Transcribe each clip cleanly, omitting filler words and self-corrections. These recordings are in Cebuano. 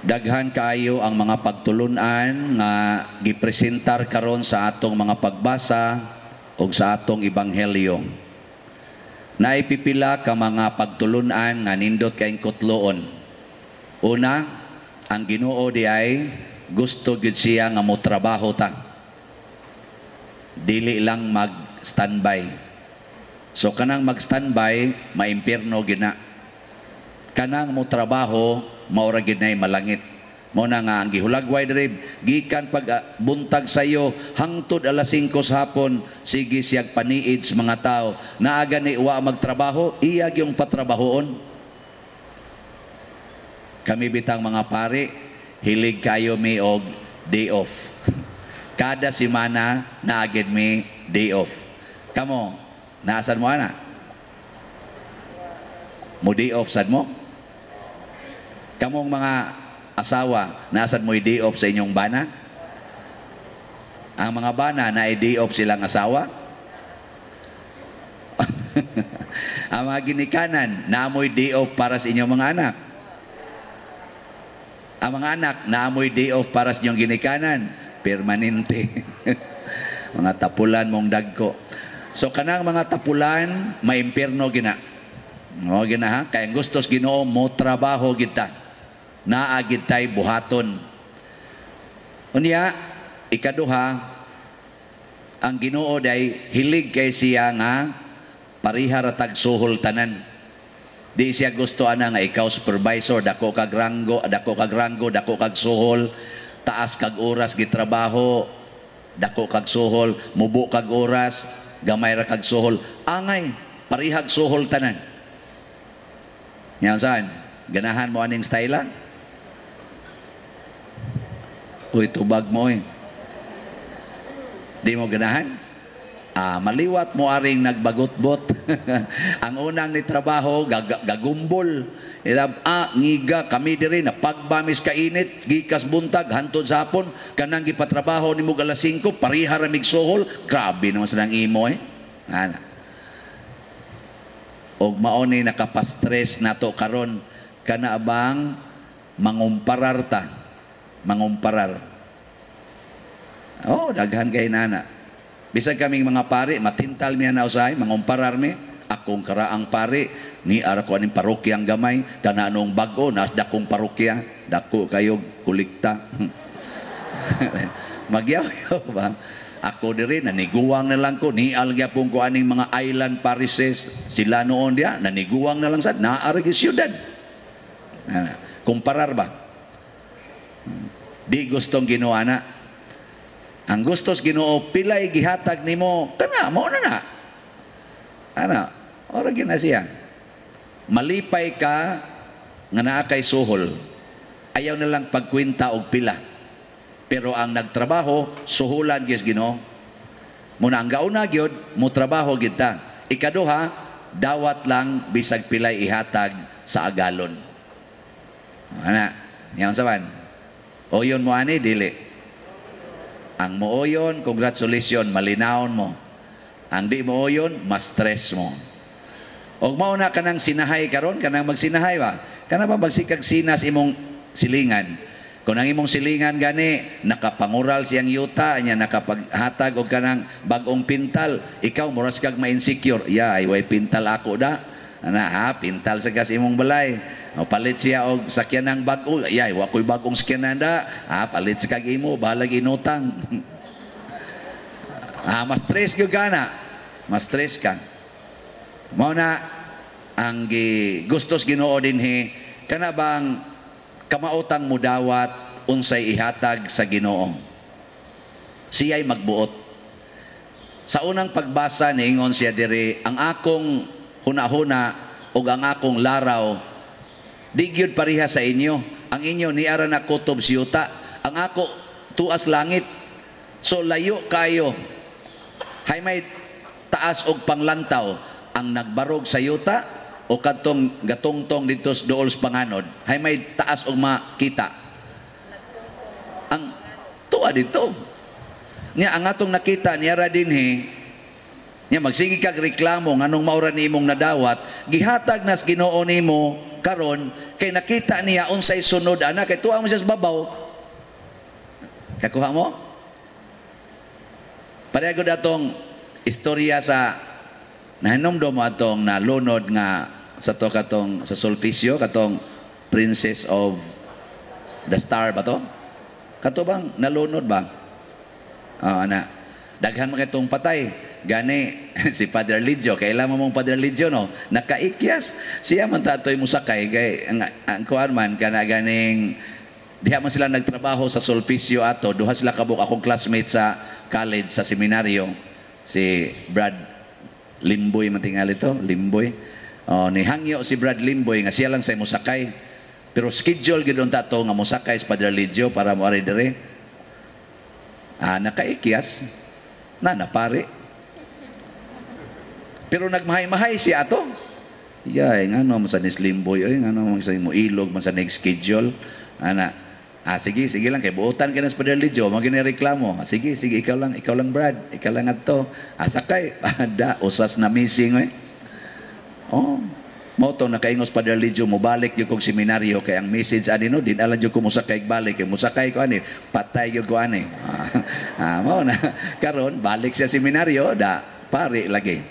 Daghan kaayo ang mga pagtulunan nga gipresentar karon sa atong mga pagbasa ug sa atong ebanghelyo. Naay pipila ka mga pagtulunan nga nindot kaayong kutloon. Una, ang Ginoo di ay gusto gyud siya nga motrabaho ta. Dili lang mag-standby. So kanang mag-standby, maimpierno gyud na. Kanang motrabaho, maura gyud nay malangit. Mao na nga ang gihulagway diri gikan pag buntag sayo hangtod alas 5 sa hapon, sige siyag paniid sa mga tao. Naa gani wa magtrabaho, iya gyung patrabahoon. Kami bitang mga pari, hilig kayo mi og day off. Kada semana naa gyud mi day off. Kamo, naasan mo ana? Mo day off sad mo? Kamong mga asawa, nasad mo'y day off sa inyong bana? Ang mga bana, na day off silang asawa? Ang mga ginikanan, naamoy day off para sa inyong mga anak? Ang mga anak, naamoy day off para sa inyong ginikanan? Permanente. Mga tapulan mong dagko. So kanang mga tapulan, maimpierno gina. No, gina ha? Kaya ang gustos Ginoo mo trabaho kita. Naa gid tay buhaton. Unya, ikaduha, ang Ginoo day hilig kay siya nga pareha ra tag suhol tanan. Di siya gusto ana nga ikaw supervisor, dako kag ranggo, dako kag ranggo, dako kag suhol, taas kag oras gitrabaho, dako kag suhol, mubo kag oras, gamay ra kag suhol. Angay, parehag suhol tanan. Yan saan? Ganahan mo aning style? Uy, tubag mo eh. Di mo ganahan? Ah, maliwat mo aring nagbagotbot. Ang unang ni trabaho, gagumbol. Ilab, ngiga, kami diri, napagbamis kainit, gikas buntag, hantod sa hapon, kanang gipatrabaho ni mo alas 5, pariha ra mig suhol, grabe naman sa nang imo eh. Ana. Og mao ni nakapastress nato karon, kana bang mangumparar ta, mangumparar. Oh, daghan kay nana. Bisag kaming mga pari, matintal mi na usahay, mangumparar mi. Akong karaang pari, ni ara ko aning parokyang gamay, kana anong bag-o, nas dakong parokya, dako kayo kulikta. Magyaw ba? Ako diri naniguwang na lang ko, nial gyapon ko aning mga island parishes, sila noon diya, naniguwang na lang sad, naa ra gyud syudad. Ana, kumparar ba? Di gustong Ginoo ana. Ang gustos Ginoo pilay gihatag nimo kana mao na na. Ana, ora gyud na siya. Malipay ka nga naa kay suhol. Ayaw na lang pagkwenta og pila. Pero ang nagtrabaho, suhulan gyud Ginoo. Muna ang gauna gyud, mo trabaho gyud ta. Ikaduha, dawat lang bisag pilay ihatag sa agalon. Ana, yan saban. Oyon mo ani dili. Ang mooyon, congratulations, malinawon mo. Ang di mooyon, mas stress mo. Og mao na kanang sinahay karon, kanang magsinahay ba? Kana ba magsikag sinas imong silingan? Kung ang imong silingan gani, nakapangural siyang yuta, niya nakapaghatag og kanang bag-ong pintal, ikaw muras kag ma-insecure. Ya, ay way pintal ako da. Ana ha, pintal sa gas imong balay. O, palit siya og sakyanang bag-o. Ya, wa ko'y bag-ong sakyanan da. Ha, palit sa kag imo, bahalag inutang. Mas stress gyud ka na. Mas stress ka. Mao na ang gustos Ginoo dinhi kana bang kamaotang mudawat unsay ihatag sa Ginoo. Siya'y magbuot. Sa unang pagbasa niingon siya diri, ang akong hunahuna ug ang akong laraw di gyud pareha sa inyo. Ang inyo niara na kutob siyuta, ang ako tuas langit. So layo kayo. Hay may taas og panglantaw ang nagbarog sa yuta o kadtong gatungtong dito sa dool sa panganod, hay may taas og makita. Ang tuwa dito. Nya ang atong nakita niya ra dinhi, Nya magsige kag reklamo nganong maura nimong nadawat, gihatag nas Ginoo nimo karon kay nakita niya unsay sunod ana, kay tuwa mo siya sa babaw. Kakuha mo? Pareho atong istorya sa nahinomdom mo atong nalunod nga sa to, katong sa Sulpicio, katong Princess of the Star ba to? Kato bang nalunod ba? Ah, ana. Daghan man katong patay. Gani si Padre Lidio, kailan mo mong Padre Lidio, no? Nakaikyas. Siya man tatoy musakay kay ang kuan man kana ganing diha man sila nagtrabaho sa Sulpicio ato, duha sila kabuk akong classmate sa college, sa seminaryo, si Brad Limboy man tingali to, Limboy. Oh, ni hangyo si Brad Limboy nga siya lang sa musakay. Pero schedule gyud unta to nga mosakay si Padre Lidio para mo ari dire. Ah, nakaikyas. Na napare. Pero nagmahay-mahay siya ato. Yay, ngano man sa ni Limboy oy, ngano man sa mo ilog man sa next schedule. Ana. Ah, sige, sige lang kay buotan ka na sa Padre Lidio, mo gini reklamo. Ah, sige, sige, ikaw lang Brad, ikaw lang adto. Ah, sakay, da usas na missing oy. Oh, mao to nakaingos Padre Lidio, mobalik gyud kog seminaryo kay ang message ani, no, din ala gyud ko mosakay balik, kay mosakay ko ani, patay gyud ko ani. Ah, mao na karon balik siya seminaryo, da pare lagi.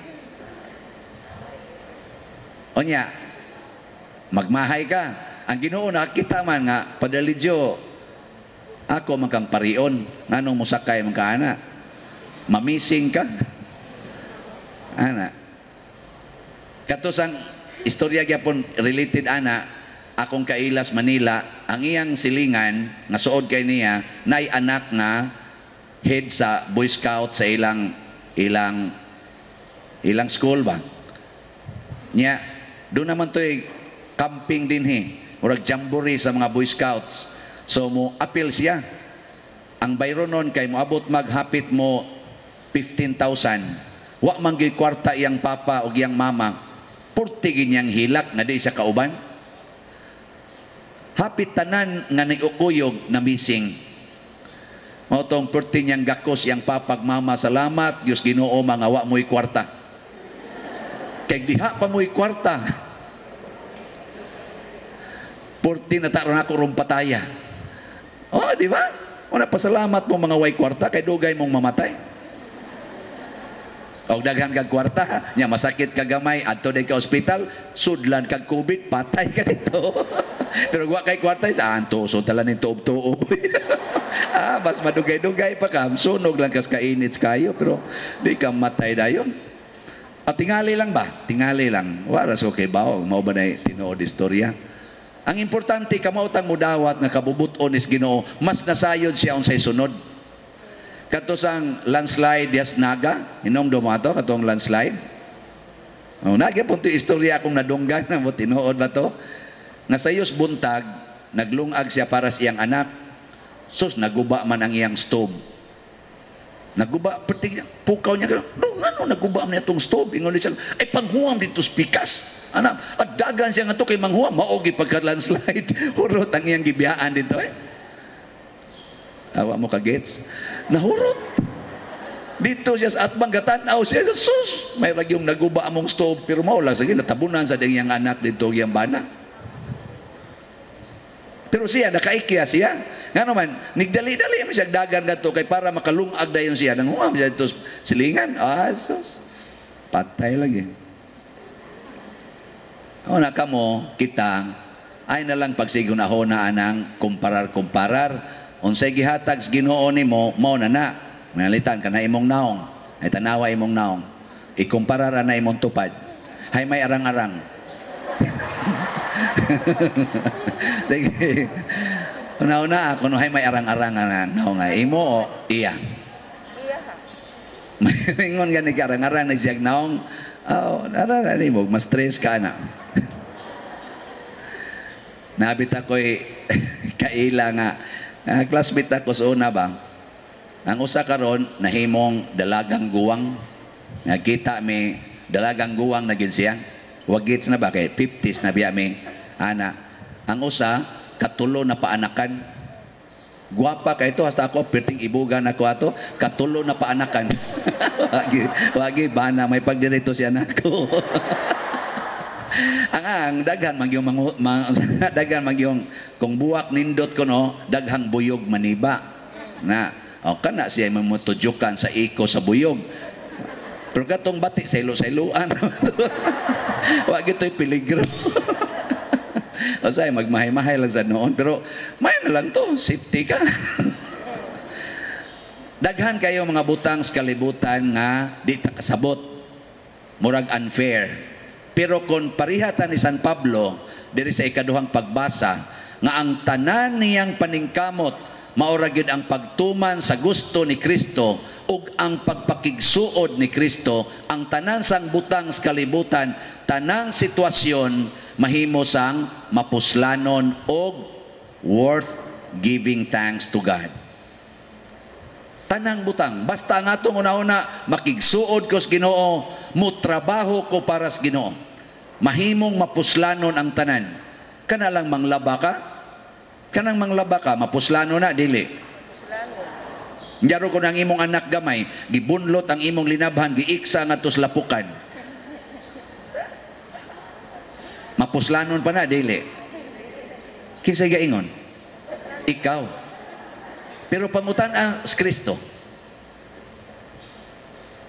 Onya, magmahay ka. Ang Ginoo nakita man nga, Padre Lidio, ako man kang parion, nganong mosakay man ka ana? Mamising ka. Ana. Kato sang istorya gyapon related ana, akong kailas Manila, ang iyang silingan nga suod kay niya, nay anak nga head sa Boy Scout sa ilang school ba. Nya, doon naman to'y camping din he. Murag jamboree sa mga Boy Scouts. So mo appeal siya. Ang bayro nun kay moabot maghapit mo 15,000. Wa man gyud kwarta iyang papa o iyang mama. Purti niyang hilak nga di siya kauban. Hapit tanan nga niukuyog na missing. Mao tong purti niyang gakos iyang papa ug mama, salamat Dios Ginoo mga wa mo'y kwarta. Kay diha pa mo'y kwarta. Purti na taron ako rong pataya. Oh, di ba? Una, pasalamat mo mga way kwarta kay dugay mong mamatay. Og daghan kag kwarta, nya masakit ka gamay, adto day ka ospital, sudlan kag COVID, patay ka dito. Pero wa kay kwarta, sa anto, so tala ni tuob-tuob. Ah, mas madugay-dugay pa ka, sunog lang kas kainit kayo, pero di ka matay dayon. At tingali lang ba? Tingali lang. Wala sa okay ba? Mao ba na tinuod istorya? Ang importante, kamautang mudawat nga kabubuton is Ginoo, mas nasayod siya unsay sunod. Kato sang landslide dias Naga, inom do mo ato katong landslide. Oh, nagya po istorya akong nadunggan na mo tinuod ba to? Nga sayos buntag, naglungag siya para sa iyang anak. Sus, naguba man ang iyang stove. Naguba, perti pukaw niya, no, ngano naguba man itong stove? Ingon siya, ay panghuam dito spikas. Anak, at dagan siya nga to kay manghuam, maogi pagka landslide. Hurot ang iyang gibiyaan dito eh. Awa mo ka-gets? Nahurot. Dito siya sa atbang gatanaw siya sa sus. May ragyong naguba among stove pero mao lang sige natabunan sa iyang anak dito iyang bana. Pero siya nakaikya siya. Ngano man nigdali-dali man siya dagan kadto kay para makalungag dayon siya nang huam siya dito silingan. Ah, sus. Patay lagi. O na kamo kita ay na lang pagsigunahona anang kumparar-kumparar. Unsay gihatag sa Ginoo nimo mao na na. Manalitan ka na imong naong. Ay tanawa imong naong. Ikumparar na imong tupad. Hay may arang-arang. Una-una ako no hay may arang-arang ang naong nga imo o iya. Iya ha. Ingon gani ka arang-arang na siyag naong. Oh, nara nimo mas stress ka na. Nabit ako'y kaila nga classmate ako sa una ba. Ang usa karon nahimong dalagang guwang. Nakita mi dalagang guwang na gid siya. Wa gits na ba kay 50s na biya mi ana. Ang usa katulo na paanakan. Guwapa kay to, hasta ako perting ibugan ako ato, katulo na paanakan. Wagi, wagi bana may pagdirito siya nako. Ang daghan magyong daghan magyong kung buwak nindot ko no, daghang buyog maniba. Na, o kana siya mamutudyokan sa iko sa buyog. Pero katong bati sa ilo-sa iluan. Wa gito'y peligro. O say magmahay-mahay lang sa noon, pero may na lang to, safety ka. Daghan kayo mga butang sa kalibutan nga di ta kasabot. Murag unfair. Pero kung parihatan ni San Pablo diri sa ikaduhang pagbasa nga ang tanan niyang paningkamot maura gyud ang pagtuman sa gusto ni Kristo ug ang pagpakigsuod ni Kristo, ang tanan sang butang sa kalibutan, tanang sitwasyon mahimo sang mapuslanon og worth giving thanks to God. Tanang butang, basta ang atong una-una makigsuod ko sa Ginoo, mutrabaho ko para sa Ginoo, mahimong mapuslanon ang tanan. Kana lang manglaba ka, kanang manglaba ka, mapuslano na dili? Yaro ko ng imong anak gamay, gibunlot ang imong linabhan, giiksa ngadto sa lapukan. Mapuslanon pa na dili? Kinsay gaingon? Ikaw. Pero pangutan ang Kristo.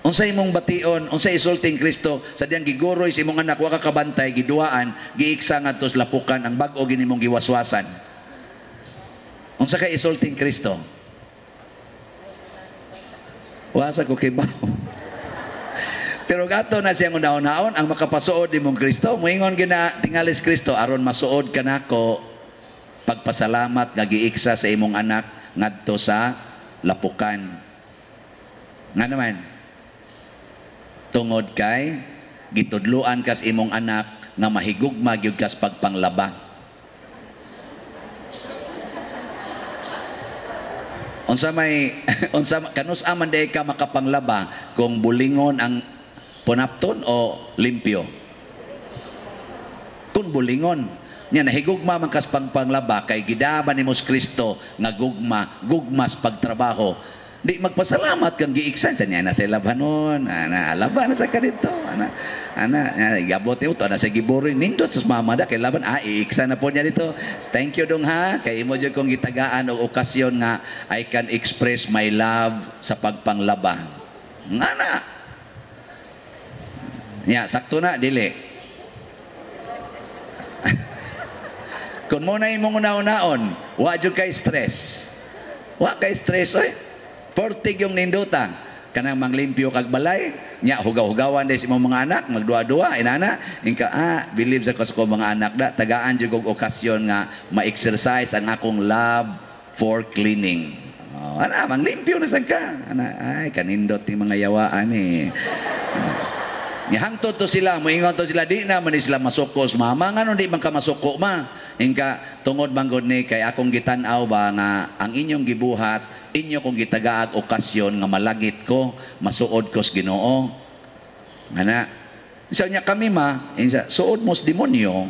Unsay imong bation, unsay isulting Kristo sa diyang giguroy sa imong anak, wa ka kabantay, giduaan, giiksa ngadto sa lapukan ang bag-o gini mong giwaswasan. Unsa kay isulting Kristo? Wa sa ko kibaw. Pero gato na siyang una-unaon ang makapasuod nimong Kristo, moingon gina tingalis Kristo aron masuod kanako, pagpasalamat nga giiksa sa imong anak ngadto sa lapukan. Nga naman, tungod kay gitudluan kas imong anak nga mahigugma gyud kas pagpanglaba. Unsa may unsa kanus man day ka makapanglaba kung bulingon ang punapton o limpyo? Kung bulingon nya nahigugma man kas pagpanglaba kay gidama nimo sa Kristo nga gugma, gugmas pagtrabaho. Di magpasalamat kang giiksan sa niya na sa labhanon, ana laban na sa kadito, ana ana gabot nimo to na sa giboring nindot sa mama da kay laban, ah, iiksa na po niya dito. Thank you dong ha, kay imo jud kong gitagaan og okasyon nga I can express my love sa pagpanglaba. Ana. Nya sakto na dili? Kung mo na imong una-unaon, wa jud kay stress. Wa kay stress oy. Portig yung ninduta. Kanang manglimpyo kag balay, nya hugaw-hugawan des imong mga anak, magduwa-duwa inana, ingka believe sa ko sa mga anak da, tagaan jud og okasyon nga ma-exercise ang akong love for cleaning. Oh, ana manglimpyo na sad ka. Ana ay kanindot ni mga yawaan eh. Nya hangtod to sila, moingon to sila di na man sila masuko sa mama, ngano di man ka masuko ma? Ingka tungod man gud ni kay akong gitan-aw ba nga ang inyong gibuhat, inyo kong gitagaag okasyon nga malagit ko, masuod ko sa Ginoo. Ana. Sa niya kami ma, insa, suod mo sa demonyo.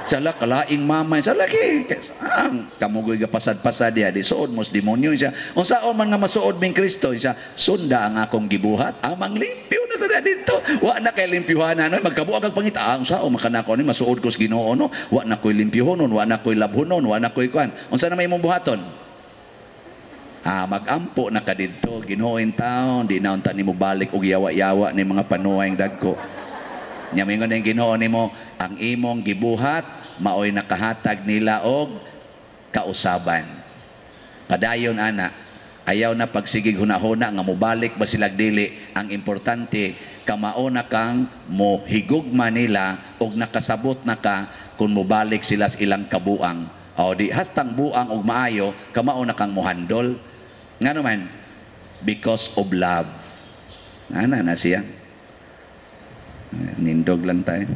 Sala kalaing mama, sa lagi. Ang kamugoy ga pasad-pasad diya, di suod mo sa demonyo. Insa, unsaon man nga masuod ming Kristo, insa, sunda ang akong gibuhat. Amang limpyo na sa dito. Wa na kay limpyuhanan, no? Magkabuag ang pangita. Ah, unsaon man kanako ni masuod ko sa Ginoo no? Wa na koy limpyuhonon, wa na koy labhonon, wa na koy kuan. Unsa na may imong buhaton? Ah, magampo na ka didto, Ginoo in town, di na unta nimo balik og yawa-yawa ni mga panuway dagko. Nya moingon ang Ginoo nimo, ang imong gibuhat maoy nakahatag nila og kausaban. Padayon ana, ayaw na pagsigig hunahuna nga mobalik ba silag dili, ang importante kamao na kang mohigugma nila og nakasabot na ka kung mobalik sila sa ilang kabuang. O di hastang buang og maayo, kamao na kang mohandol. Ngano man? Because of love. Ana na siya. Nindog lang tayo.